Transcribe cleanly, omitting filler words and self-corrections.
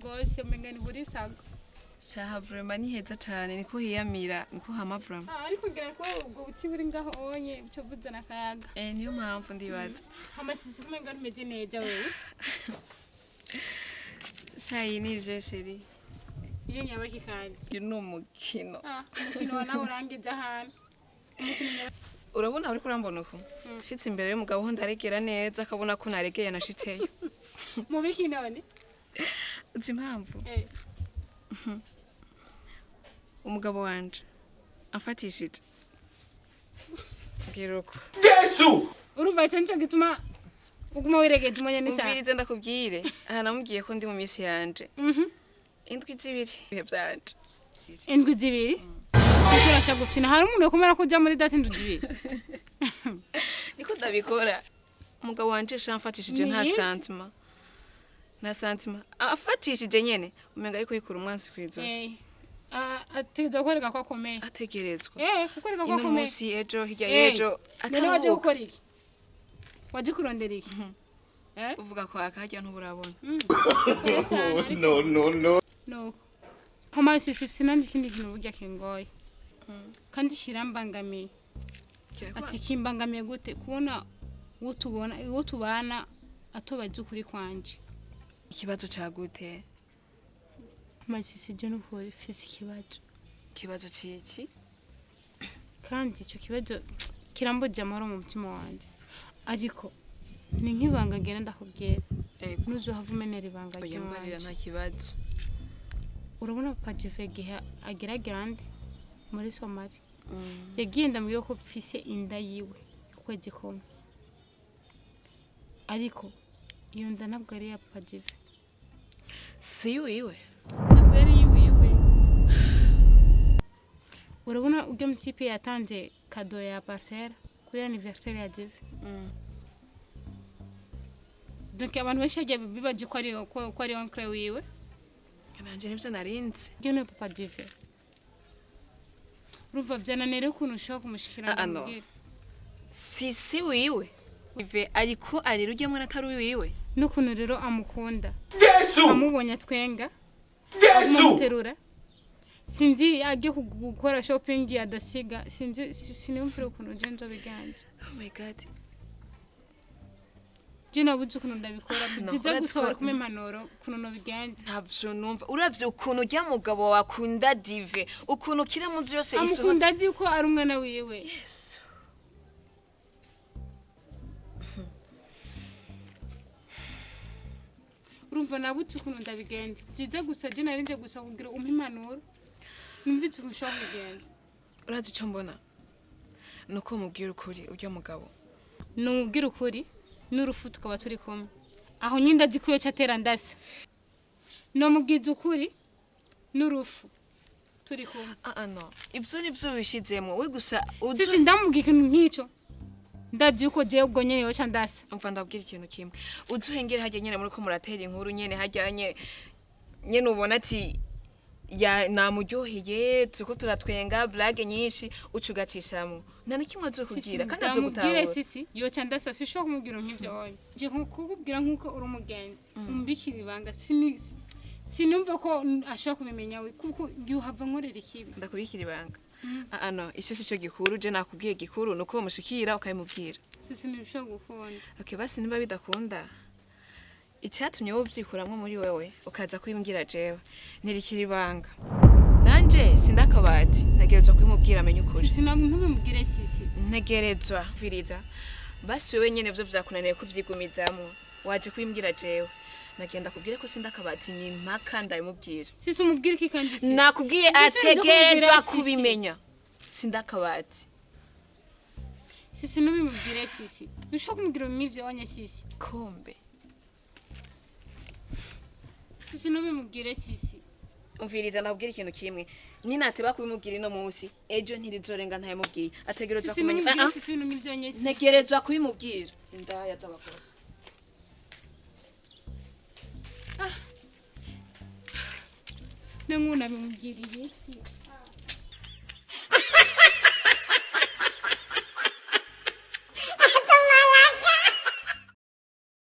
Rwose umenga ni buri saga. Shaha, vraiment ni heza cane, niko hiyamira, niko hama vraiment. Ah, ariko ngira ko ubwo buti buri ngaho onye buco buzana akayaga. Eh, niyo mpamvu ndibaza. Amasisi, umenga ntumeze neza wewe. Shayi nije, chérie. Je nyabaki kandi? Uyu ni umukino. Ah, umukino wa nawe urangiza ahantu. Urabona uriko urambona uku nshitse imbere y'umugabo ho ndaregera neza, akabona ko naregeye nashitseyo. Mu biki none? Uzi impamvu? Eh. Umugabo wanje amfatishije mbwira uko. Urumva ico nico gituma uguma wiregeje umwanya n'isaha. Umvirize ndakubwire, aha namubwiye ko ndi mu minsi yanje. Indwi 2, ibihe vyanje. Indwi 2 kuko urasha gufyina, hari umuntu yokumara kuja muri date indwi 2? Niko ndabikora. Umugabo wanje sha amfatishije nta Ni iki? sentiment, nta sentiment. Afatishije nyene umenga ariko yikura umwansi kw'izosi. Eh, ategerezwa kwereka ko akomeye. Ategerezwa. Eh, kukwereka ko Ino akomeye. munsi, ejo, hirya Eh, y'ejo none waje ataruhuka. gukora iki? Waje kurondera iki? Eh? Uvuga ko akajya ntuburabona. No, no, no. Nuko hama sisi fise nanje ikindi kintu burya kingoye kandi kirambangamiye. Ati kimbangamiye gute? Kubona uwo tubona, uwo tubana atobaza ukuri kwanje. Ikibazo ca gute? Amasisi, je nukuri mfise ikibazo. Ikibazo ciki? Kandi ico kibazo kirambuja amahoro mu mutima wanje, ariko ni nk'ibanga ngenda ndakubwira. Ego. Ntuzohava umenera ibanga Oya, mbarira. ry'iwanje. Nta kibazo. Urabona Papa Jive, igihe agira agende muri Somali, yagiye ndamubwira ko mfise inda yiwe ukwezi kumwe, ariko iyo nda ntabwo ari iya Papa Jive. Si wiwe? Ntabwo yari iyiwiwe. Urabona ubwo mutipe yatanze cadeau ya parcelle kuri anniversaire ya Jive, donc abantu benshi bagiye bibaje ko ari oncle wiwe. Nanje nivyo narinzi. Iyo niwe Papa Jive. Urumva byananira ukuntu ushobora kumushikira ngo Ah, no. umubwire. Si wiwe ive, ariko arera ujya mwana atari wiwe. N'ukuntu rero amukunda, amubonye atwenga, amuterura, sinzi agiye gukora shopping adasiga, sinzi, siniyumvira ukuntu je nzobiganje. Oh my God. Je nabuze ukuntu ndabikora. No, Byiza uretse gusa wari kumpa impanuro ukuntu nobigenza. Ntavyo numva. Uravye ukuntu urya mugabo wakunda Dive, ukuntu kira mu nzu yose isohotse. Amukunda azi ko ari umwana wiwe. Yesu. Urumva nabuze ukuntu ndabigenza. Byiza gusa je narinje gusa kugira umpe impanuro, numvise ukuntu ushobora kubigenza. Urazi ico mbona? Nuko mubwira ukuri urya mugabo. Numubwira ukuri n'urufu tukaba turi kumwe aho nyine, azi ko iyo atera ndasa. Nomubwiza ukuri n'urufu turi kumwe. Ah ah, no, ivyo nivyo wishizemwo we gusa uzi. Sisi, ndamubwira ikintu nk'ico, ndazi yuko jewe ubwo nyene yoca ndasa. Umva, ndabwira ikintu kimwe: uzi uhengere harya nyene muriko muratera inkuru nyene, hajyanye nyene ubona ati ya namuryoheye, turiko turatwenga, blague nyinshi, uca ugacishamwo, nta na kimwe azokubwira kandi Ndamubwire azogutahura. Sisi, yoca ndasa. Sishobora kumubwira nk'ivyo onye. Je kukubwira nk'uko uri umugenzi, umbikira ibanga. Sinumva ko ashobora kubimenya we, kuko yohava nkorera ikibi. Ndakubikira ibanga? Ah ah, no, icyo si cyo gikuru. Je nakubwiye gikuru nuko mushikira ukabimubwira. Sisi, ntibishobora gukunda. Okay, basi niba bidakunda, icyatumye wowe ubyikuramwo muri wewe ukaza kubimbwira jewe, ntirikira ibanga. Nanje sindakabati, ntegerezwa kubimubwira amenye ukuri. Sisi, ntabwo, ntubimubwire sisi. Ntegerezwa viriza. Basi wewe nyene vyo vyakunaniye kuvyigumizamwo, waje kubimbwira jewe, nagenda kubwire ko sindakabati, ni mpaka ndabimubwira. Sisi, umubwire iki kandi sisi? Nakubwiye, Mbese nibyo ategerezwa kumubwira, Sisi. kubimenya, sindakabati. Sisi, ntubimubwire sisi. Ntushobora kumubwira nk'ivyo onye sisi. Kombe. Sisi, ntubimubwire sisi. Umviriza ndakubwira ikintu kimwe: ninateba kubimubwira ino munsi, ejo ntirizorenga ntayamubwiye. Ategerezwa Sisi, kumenya. ntubimubwire. Ah, ah. Sisi, ibintu nk'ivyo onye sisi. Ntegerezwa kubimubwira, indaya z'abagore. Nengu nabimubwiriye iki?